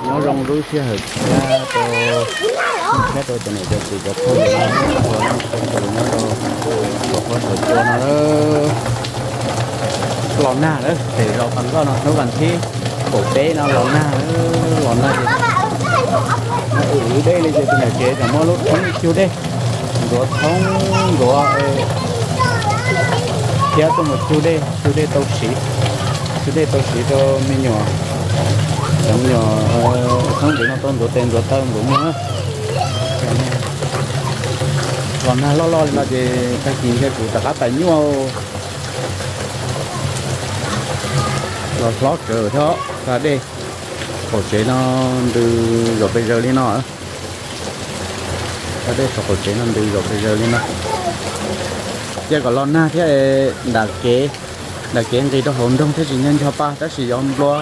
Nyob zoo lub sij hawm thiab rau, thiab rau cov niam cov txiv cov phooj ywg nyob rau hauv qhov chaw no. Los nag lawm, pem zos Pas Nkoj no hnub vas thib kaum peb no los nag, los nag ces ua dej li ces tus niam tsev tseem muab lub thoob cug dej ntxuav thoob ntxuav thiab tuaj mus cug dej, cug dej tau siv, cug dej tau siv rau me nyuam, cov me nyuam thoob ntxiv no tau ntxuav tes ntxuav taw nkaus muag. Los nag loj loj li no ces tag kis ntshe kuv rov qab pais nyuaj los hlob tsawv thiab. Tag dej saum qaum tsev no ntws zom pes zaws li no. Tag dej saum qaum tsev no ntws zom pes zaws li no. Cia kom los nag thiab nram kev, nram kev nqis rau hauv nroog thiaj tsis nco nco pa, tab sis yog nplua,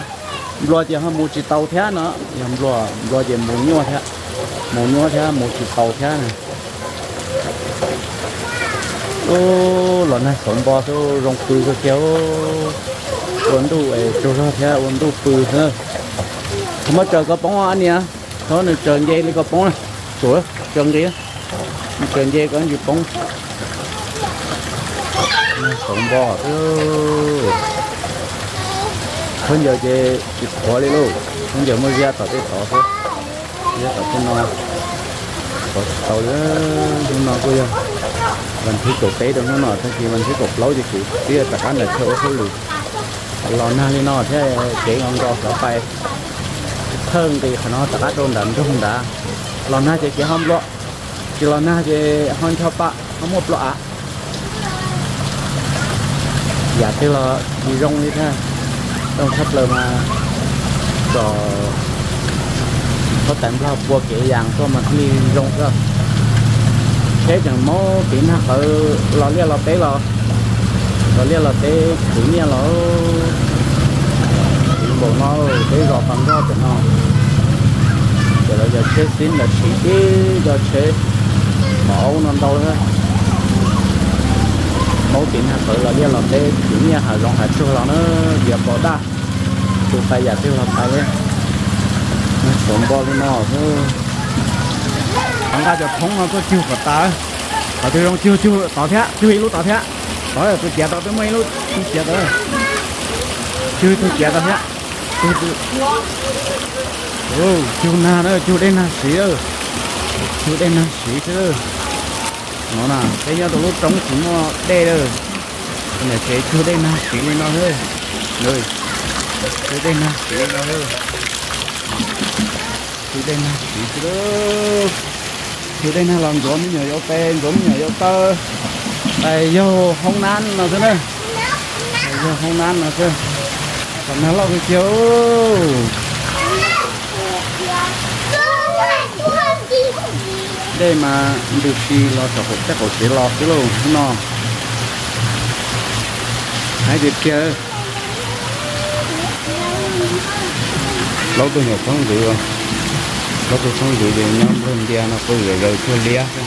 nplua ces ho mus tsis tau thiab no. Yog nplua, nplua ces mus nyuaj thiab, mus nyuaj thiab mus tsis tau thiab na. Ub, los nag xauv npo xwb, zoo pw kawg kiag. Ua ntuj es tsaug zog thiab ua ntuj pw xwb. Thaum muab tsaws koj poob ab niam, thaum nws tsaws nce li koj poob na, tsuav tsaws nqis, tsaws nce koj ntsis poob. Xauv npo xwb. Khaub ncaws ces tsis qhuav li lauj, khaub ncaws muab ziab tom tej tod xwb, ziab tom tej no, qhuav tsis tau li. Hnub no kuj yog vas thib kaum peb rau hnub no, tag kis vas thib kaum plaub ces kuv twb yuav rov qab nram chaw ua hauj lwm. Los nag li no thiab kev nkaus nkaus xav pais thawj nqis qhov no rov qab rau nram nroog nrad. Los nag ces kev ho nplua, tsis los nag ces ho ncho pa, ho muaj plua av. Yam twg los tsis zoo li thiab. Zoo tshaj plaws mas txog huab tais Nplog pua kev yas tuaj mas thiaj li zoo xwb. Tsheb tseem maub tiv nag qawv los liaj los teb los, los liaj los teb khwv nyiaj los. Tiv npaum no, peb zos Pas Nkoj pem no, ces lawv cov tsheb xib ntawd siv tib co tsheb mos aub no ntau thiab. Maub tiv nag qawv los liaj los teb khwv nyiaj hav zoov hav tsuag los na, tiav pos daj, tus pais yam twg los pais li. Xauv npo li no xwb. Nqa cov thoob no tuaj cug kom tas. Qhov twg zoo cug cug tod thiab, cug ib lub tod thiab. Tod tus tiav tod twb muaj ib lub tiav tod. Cug tus tiav tod thiab. Cug nag na, cug dej nag siv, cug dej nag siv xwb. No na, peb nyob rau lub roob tsis muaj dej lawm, niam tsev cug dej nag siv li no xwb. Cug dej nag siv li no xwb. Cug dej nag siv xwb. Cug dej nag los ntxuav me nyuam yaus tes, ntxuav me nyuam yaus taw, es yog hoob nab no xwb na. Yog hoob nab no xwb. Los nag loj kawg kiag. Dej mas ntws si los saum qaum teb qaum tsev los xwb lauj no. Haib tiag tiag. Plaub tug nyuam txhob ntxwv, plaub tug txhob ntxwv ces nyob nplawg ntia no qw zom zaws cuag liab xwb.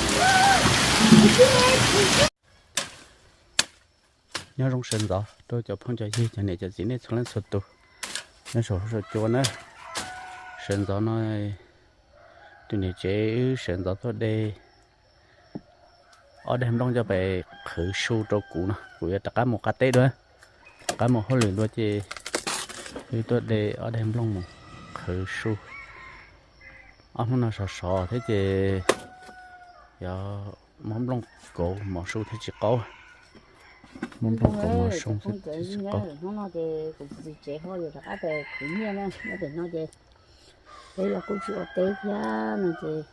Nyob zoo sawv ntxov rau cov phooj cov ywg cov niam cov txiv nej txhua leej txhua tus nyob saum huab saum cua na. Sawv ntxov no tus niam tsev wb sawv ntxov tuaj de ob daig nplooj coj pem qhwv su rau kuv no, kuv yuav rov qab mus qab teb dua, rov qab mus hauj lwm dua ces wb tuaj de ob daig nplooj mus qhwv su. Ob hnub no sov sov thiab ces yog muab nplooj kauv mov su thiaj tsis qaub. Muab nplooj kauv mov su thiaj tsis qaub. Hnub no ces kuv txiv tsev ho yuav rov qab pem khwv nyiaj na, nyob pem no ces peb los kuj tsis ua teb thiab no ces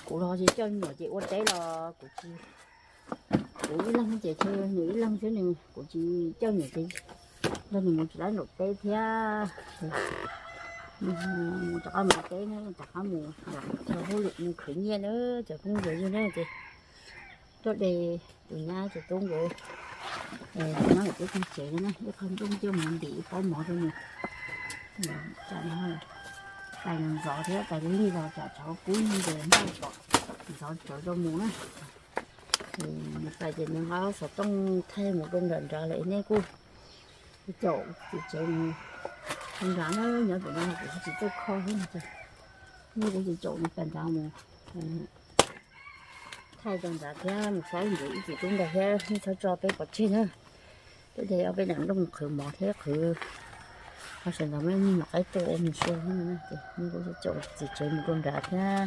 kuv los ces coj nyuam ces ua teb los kuv tsis, kuv ib leeg ces nws ib leeg xwb, nws kuv tsis coj nyuam ces nrog nws mus tsis laib nraum teb thiab. Mus rov qab mus teb na, rov qab mus hauj lwm mus khwv nyiaj na, cov phooj ywg na ces tuaj de tus nyab tus tub nkawd, tus nyab nkawd twb tag tsev na, ib qho nplooj coj mus ntim ib pob mov rau nws. Tsam no pais ntxov thiab pais lig los tsam tsov kub ces npaj kom ntxov tsawv rau mus na. Mus pais ces nws nqa xov tooj thaij mus rau nram nrad lawm, nej kuj caum txiv tsev mus Nrad na, nyob pem no kuv tsis txawj kho thiab no ces, nej kuv tsis caum nws pais nrad mus thaij rau nrad thiab mus saib nrad ib txwm tub nrad thiab nej txhob tso peb pov tseg na. Peb thiaj ob peb daim nplooj qhwv mov thiab qhwv, ho sawv ntxov me nyuam qaib tuaj ua nws sua thiab no ces nej kuv tsis caum txiv tsev mus rau nrad thiab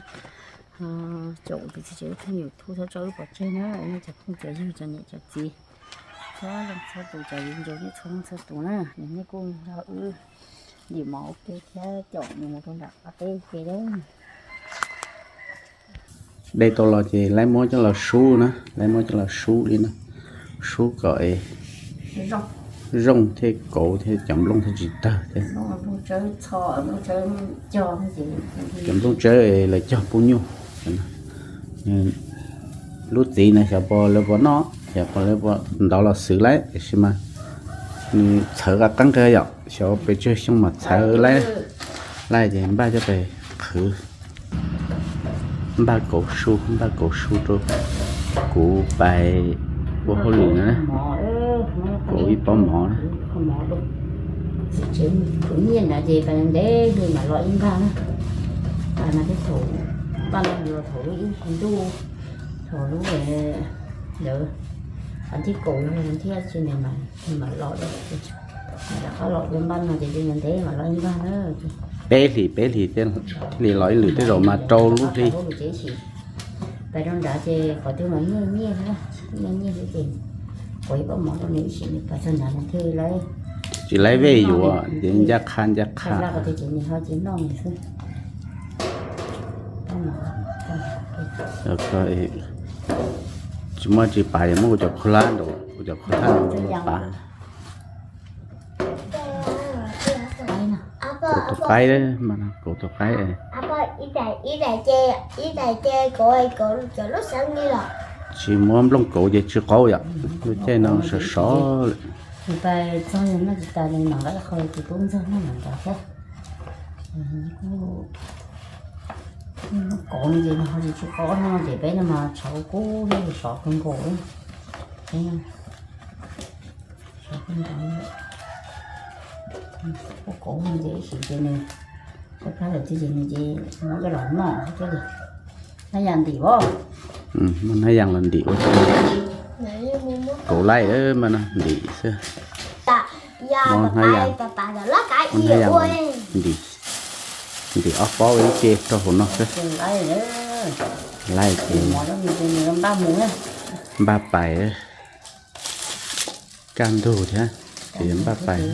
caum tus txiv tsev ib tug YouTube txhob tso wb pov tseg na, nej cov phooj cov ywg cov niam cov txiv, txhob leej txhob tus cov viv ncaus nej txhua leej txhua tus na, nej kuj nrog wb dim mov ua ke thiab caum nws mus rau nram qab teb ua ke. Dej tau los ces laib muab coj los sub na, laib muab coj los sub li no, sub kom es zoo thiab kauv thiab cov nplooj thiaj tsis tawg thiab. Cov nplooj tsawb lawv cog pub nyuj. Lub txiv no xyov puas lawv puas noj, xyov puas lawv puas ntov los xwb lauj, tiam sis mas nws txhawv qab qeeb kawg yom, xyov pes tsawg xyoo mas txhawv lauj. Laij ces npaj coj pais qhwv, npaj kauv su, npaj kauv su rau kuv pais ua hauj lwm na, kauv ib pob mov na. Nyiaj na ces pais ntev li mam los ib npag na. Pais mas thiab thaum npaj no los thaum lub ib hlis ntuj, thaum lub ntawd, qhov thib kaum los thiab ces nws mam los, mam rov qab los ua npaj no ces ntev ntev mam los ib npag na. Peb hlis, peb hlis thiaj li los ib lwm, tej zaum mas rau lub hli. Pais rau nrad ces qhov twg mas nyiaj nyiaj, nyiaj nyiaj xwb ces kuv ib pob mov rau nws ib sim nws pais txog nrad nws thiaj li tsis laib vej yuav ces ncaj qha ncaj qha. Ces nws ho ces noj nws xwb. Tsis muaj tsis pav, muab kuv cov khaub hlab nraud, kuv cov khaub hlab nraud pav. Kauv tus qaib, kauv tus qaib. Tsis muab nplooj kauv ces tsis qaub yom, lub caij no sov sov lawm. Tsis tas li no, qhov tus tub ntxawg noj nrad thiab. Kauv no ces nws ho tsis tsis qaub no ces peb no mas tshav kub kub thiab sov kawg nkaus li. Sov kawg nkaus li. Kuv kauv no ces ib sim ces nws, pab lawm twg ces nws ces muab coj los noj thiab li. Hnab yas ntim os. Muab hnab yas los ntim ua kauv laij mas no ntim xwb. Muab hnab yas, muab hnab yas los ntim, ntim ob pob ib ce rau hauv no xwb. Laij ces npaj pais, kaj ntug thiab ces npaj pais.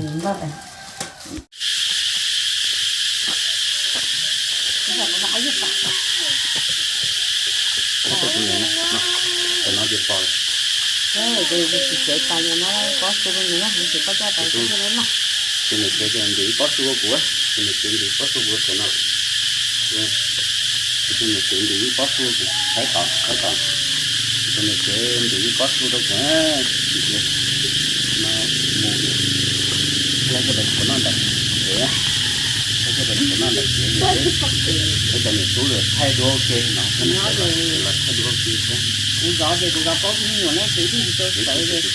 Tus niam tsev ntim ib pob su rau kuv, tus niam tsev ntim ib pob su rau kuv, tus niam tsev ntim ib pob su rau kuv, saib tod saib tod, tus niam tsev ntim ib pob su rau kuv, no mus, laib coj pais tshuav noj ntawm tsev, laib coj pais tshuav noj ntawm tsev, peb cov niam tub lawm thaij duab ua ke no, los thaij duab ua ke thiab. Kuv zov ces kuv zov paub me nyuam ne, kuv twb tsis tau sawv ces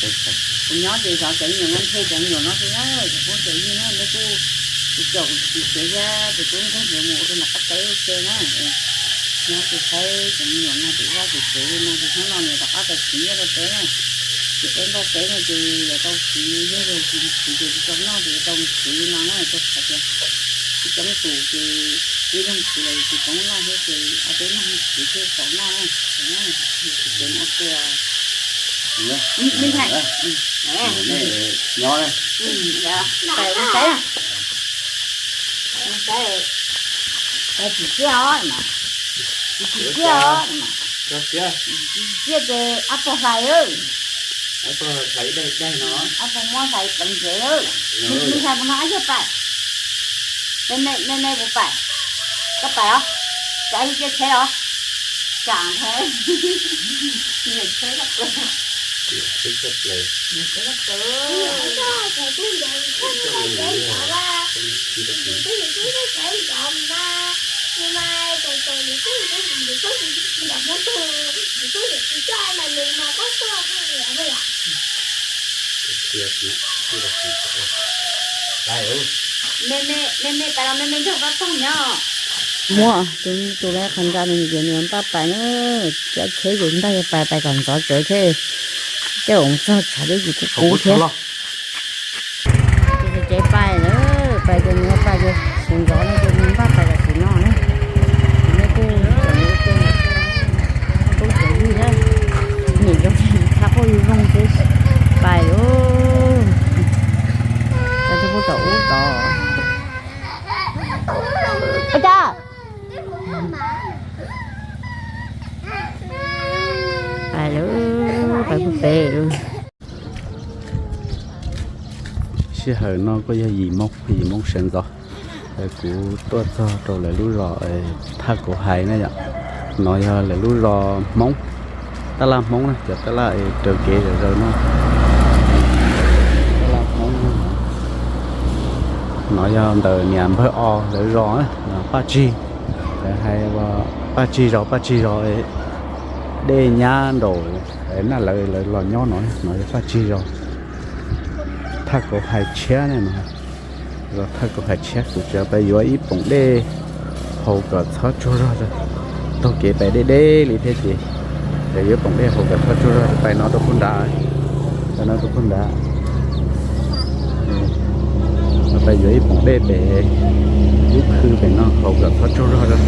kuv nyob ces zov cov me nyuam no, ntshe cov me nyuam no xwb na, cov phooj cov ywg na, nej kuj tus caum kuv txiv tsev thiab tus tub ntxawg nkawd mus ua rau nram qab teb ua ke na. Nyob ces saib cov me nyuam no ces vaj ces tsev li no ces hnub no nws rov qab pais khwv nyiaj rau peb na. Ces peb npaj teb no ces yuav tau khwv, yog tsis khwv ces tsis tau noj ces yuav tau mus khwv li no na, rau qhov tias tsis coob tus ces ib leeg khwv los tsis poob noj thiab ces ob peb leeg khwv thiaj tau noj na. Ces mus ua ke os. Nyob na. Pais ua saib na. Pais tsis txiaj os mas. Tsis txiaj os mas. Tsis txiaj ces ab pog hlais, ab pog muab hlais pleev ntsev. Me hlais puas no ab yog pais? Me me puas pais? Koj pais os. Cas yog cia tsheb os. Cas nthe. Niam tsheb tshaj plaws. Niam tsheb tshaj plaws. Laij, Me me, me me pais los me me nrog pab pog nyob. Muab tus, tus lawv qhov ntxa nws ces nws npaj pais na, cab tsheb ces npaj pais, pais kom ntxov tsev thiab, coj mus txog tshav deb ces kuv kuv thiab. Ces tsev pais na, pais ces nws pais ces sawv ntxov no ces nws npaj pais tam sim no na. Ces nej kuj tseem, kuj tseem yig na, nim zoo tshaj quaj yug zoo xwb, pais lauj. Cov twb kuj tom ub tod. Ua cas? Pais lawm, pais kuj pem lawm. Sij hawm no kuj yog yim moo, yim moo sawv ntxov, kuv tuaj txog rau lawv lub zos Thaj Kauv Hais na yom. No yog lawv lub zos Hmoob, tab laj Hmoob na, cov tab laj raws kev zom zaws no. Tab laj Hmoob, no yog ntawm niam npawg O lawv zos na, Paj Tsig. Lawv hais Paj Tsig zos, Paj Tsig zos, dej nyab nraum Naj Lawv lawv los nyob no, no yog Paj Tsig zos. Thaj Kauv Hais tshiab ne, zos Thaj Kauv Hais tshiab. Kuv tseem pais yuav ib poom dej haus kom txhob tsaug zog, taug kev pais deb deb li thiab ces yuav ib poom dej haus kom txhob tsaug zog, pais no rau puag nrad, pais no rau puag nrad. Pais yuav ib poom dej pem lub khw pem no haus kom txhob tsaug zog.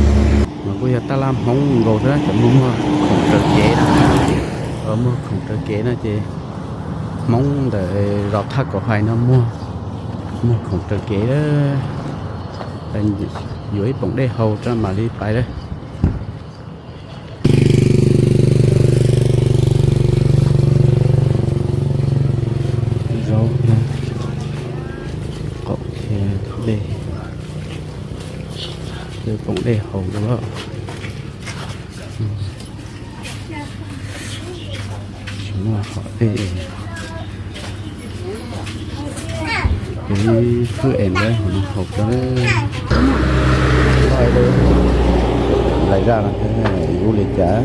No kuj yog tab laj Hmoob nkaus xwb, cov muag muag khoom raws kev na, muag khoom raws kev no ces Hmoob ntawm zos Thaj Kauv Hais no muag, muag khoom raws kev. Yuav ib poom dej haus tso mam li pais lawm. Zaub thiab, qaum thiab dej, yuav ib poom dej haus dua. Tsis muaj hom dej, ib hwj es lawv haus rau. Nplai zaj no thiab ib lub li cas?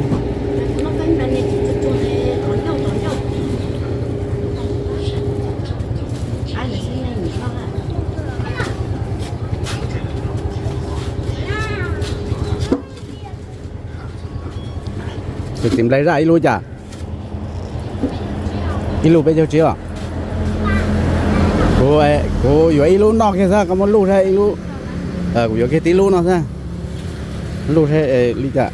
Tus txiv nplai zaj ib lub cas? Ib lub peb caug tsib los? Kuv, kuv yuav ib lub noj kiag xwb, koj muab luj saib ib lub. Kuv yuav kiag tib lub no xwb. Luj saib li cas.